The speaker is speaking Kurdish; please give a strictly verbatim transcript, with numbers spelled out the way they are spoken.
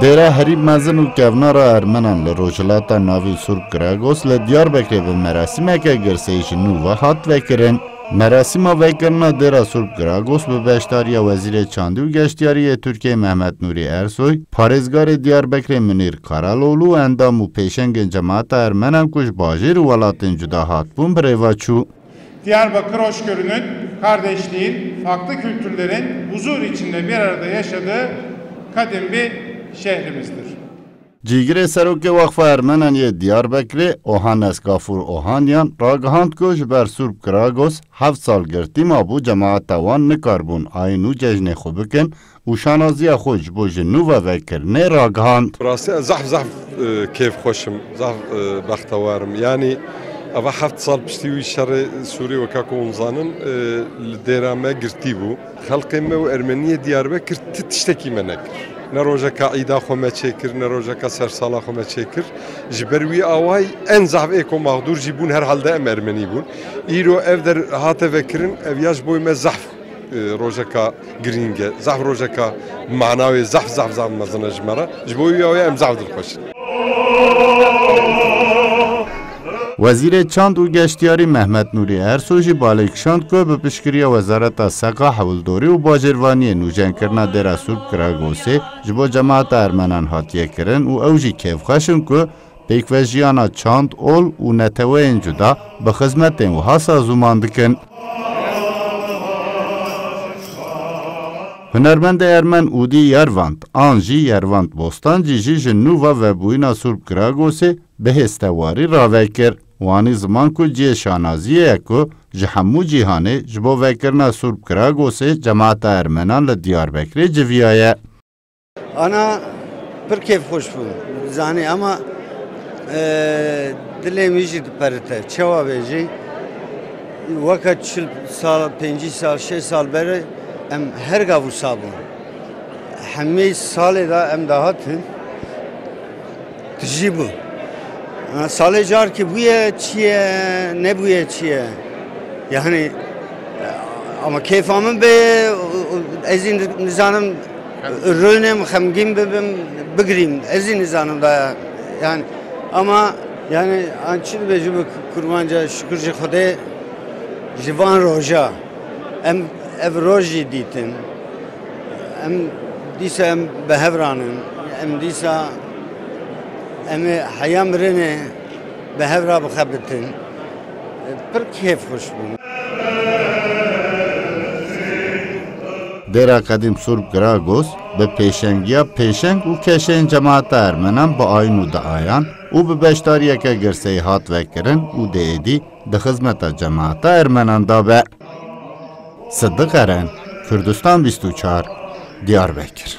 Dêra herî mezin û kevnara Ermenan li Rojhilata Navîn Surp Giragos li Diyarbekirê bi merasîmeke girseyî ji nû ve hat vekirin. Merasîma vekirina dêra Surp Giragos bi beşdariya Wezîrê Çandî û Geştiyarî yê Tirkiyeyê Mehmet Nûrî Ersoy, parêzgarê Diyarbekirê Munîr Karaloglu û endam û pêşengên cemaeta Ermenan ku ji bajêr û welatên cuda hatbûn bi rê ve çû. Diyarbakır hoşgörünün, kardeşliğin, farklı kültürlerin huzur içinde bir arada yaşadığı kadim bir şehrimizdir. Cîgirê serokê Weqfa Ermenan yê Diyarbekirê, Ohanes Gafûr Ohanyan, ragihand ku ji ber Surp Giragos heft sal girtî mabû, cemaeta wan nikarbûn ayîn û cejnê xwe bikin û şanaziya xwe ji bo ji nû ve vekirinê ragihand. Rastî ez zehf zehf, e, kêfxweş im, zehf, e, bextewar im. Yanî eva heft sal piştî wî şerê Sûrî weka ku hûn zanin, e, li dêra me girtî bû. Xelkê me û Ermeniyê Diyarbekir ti tiştekî me nekir. Ne rojeka îda xwe me çêkir, ne rojeka sersala xwe me çêkir. Ji ber wî awayî en zehf ê ku mexdûr jî bûn, herhalde em Ermenî bûn. Îro ev der hate vekirin, ev ya ji bo me zehf, e, rojeka girîng e. Zehf rojeka mana wê zehf, zehf, zehf mezin e ji me re. Ji bo wî awayî em zehf dilxweş in. Wezîrê Çand û Geştiyarî Mehmet Nûrî Ersoy jî balê kişand ku bi piştgiriya Wezareta Seqa, Hewldorî û Bajêrvaniyê nûjenkirina dêra Surp Giragosê ji bo cemaeta Ermenan hatiye kirin û ew jî kêfxweş in ku pêkvejiyana çand ol û neteweyên cuda bi xizmetên wiha sazûman dikin. Hunermendê Ermen Ûdî Yervand an jî Yervand Bostancî jî ji nû ve vebûyîna Surp Giragosê bi hêstewarî rave kir. Wanî ziman ku cihê şanaziyê ye ku ji hemû cîhanê ji bo vekirina Surp Giragosê cemaeta Ermenan li Diyarbekirê civiyaye. Ana pir kêfxweş bû, zanî, ama, e, dilê min jî diperite. Çawa bêjî? Weke çil sal, pêncî sal, şêst sal berê em her gav wisa bûn. Hemî salê de em dahatin, tijî bû. Ha, salê carkî bûye çi ye, nebûye çi ye. Yani, ama kêfa min bê, ez jî nizanim rûnêm, xemgîn bibim, bigirîm. Ez jî nizanim da. Yani, ama, yani, an çi dibêjim bi kurmanca, şikir ji Xwedê, ji van roja. Em ev roj jî dîtin. Em dîsa em bi hev ranin. Em dîsa em ê heya mirinê bi hev ra bixebitin. Pir kêfxweş bûn. Dêra Qedîm Surp Giragos bi pêşengiya pêşeng û keşeyên cemaeta Ermenan bi ayîn û diayan û bi beşdariyeke girseyî hat vekirin û dê êdî di xizmeta cemaeta Ermenan de be. Sidiq Eren, Kurdistan bîst û çar, Diyarbekir.